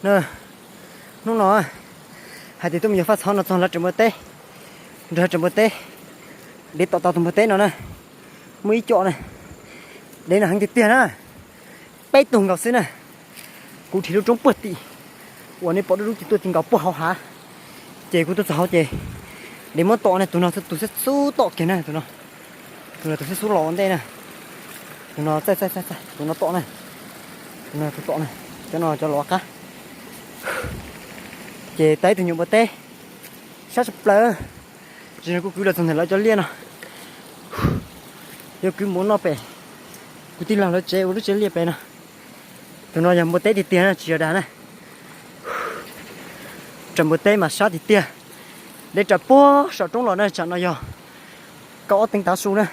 Hnub no hais tias tuaj mus yos faj txhov no txog lawv tseem npua teb, nrog tseem npua teb, dev tom tau tus npua teb no na, muaj ib co na, dev no heev tiag tiag na, peb tug nkaus xwb na. Kuv dhia lub roob puag tim uas nej pom dub dub ces tuaj ti nkaus puag hauv hav, ces kuv tuaj txog hauv ces dev muab tom na, tus no tus xub tom kiag na, tus no, tus no tus xub xub los ua ntej na, tus no txaij txaij txaij, tus no tom na, tus no tus tom na, cov no cov los qab. Ces tau ib tug nyuam npua teb sab tshaj plaws. Tsis yog kuv kwv los txog ntawm lawv cov liaj no, yog kwv mus noj pem kuv tij laug lawv tsev ua lub tsev liaj pem no. Tus no yog npua teb tiag tiag na, tsis yog dag na. Raws npua teb mas sab tiag tiag. Dev raws puag saum roob los na, tsam no yog kaum ob teev tav su na.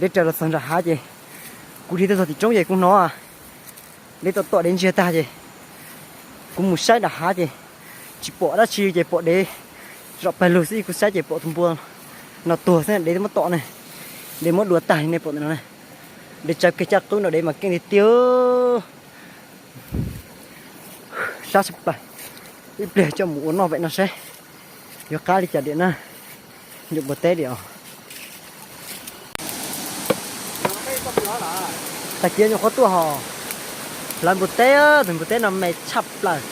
Dev raws los txog nram hav ces kuv dhia tuaj txog tim roob ces kuv hnov dev tom tom dev ntsiag tag ces kuv mus saib nram hav ces tsis pom dab tsi ces pom dev zom pawg lug xwb, kuv saib ces pom tus npua no tuag xwb, dev muab tom ne, dev muab dua tag li nej pom ntawm no ne. Dev tsaws kiag caj qwb no dev mas keej tiag tiag. Sab tshaj plaws. Ib pliag coj mus ua noj pem no saib yuav qab li cas diam na. Nyuam npua teb diam os. Tag kis nyuam qhuav tuaj hos, hlawv npua teb, tus npua teb no me tshaj plaws.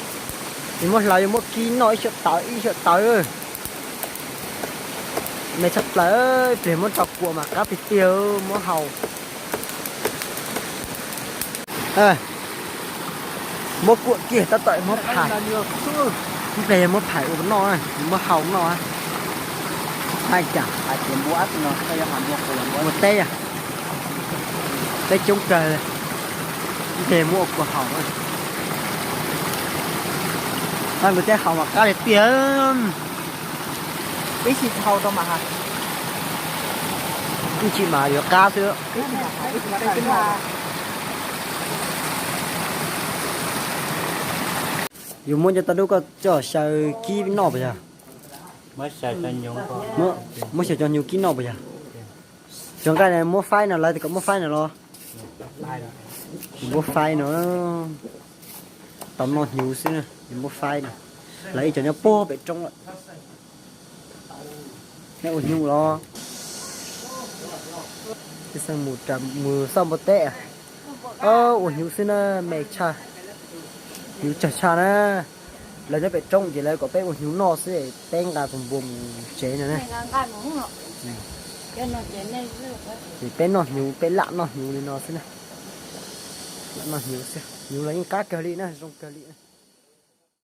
Yus muab hlawv yuav muab kib noj ib xyob tawv ib xyob tawv. Me tshaj plaws, ib pliag muab rau kuam mas qab tiag tiag, muab haus. Muab kuam kiag tab tom muab phais. Ib pliag yog muab phais ua noj, muab haus noj. Hais cas hais tias npua teb, npua teb coob kawg, ib pliag muab ua kua haus. Npua teb haus mas qab tiag tiag. Ib tsis tau rau mas, ib tsis mas yuav qab xwb. Yus muab cov tau dub koj coj xyaw kib noj puas yog? Muab xyaw cov hnyuv kib noj puas yog? Cov nqaij na muab faib no, lawv tias kom muab faib no los? Muab faib no, tau noj hnyuv xwb, muab faib no. Lawv ib co nyob puag pem roob lawm. Nej ua hnyuv los? Pej Xeem mus, mus xauj npua teb. Ua hnyuv xwb na, me tshaj. Hnyuv tsawg tshaj na. Lawv nyob pem roob ces lawv kom peb ua hnyuv noj xwb, peb nqa tus npua mus tsev no na. Ces peb noj hnyuv, peb lam noj hnyuv li no xwb na. Lam noj hnyuv xwb, hnyuv los yeej qab kawg li na, zoo kawg li.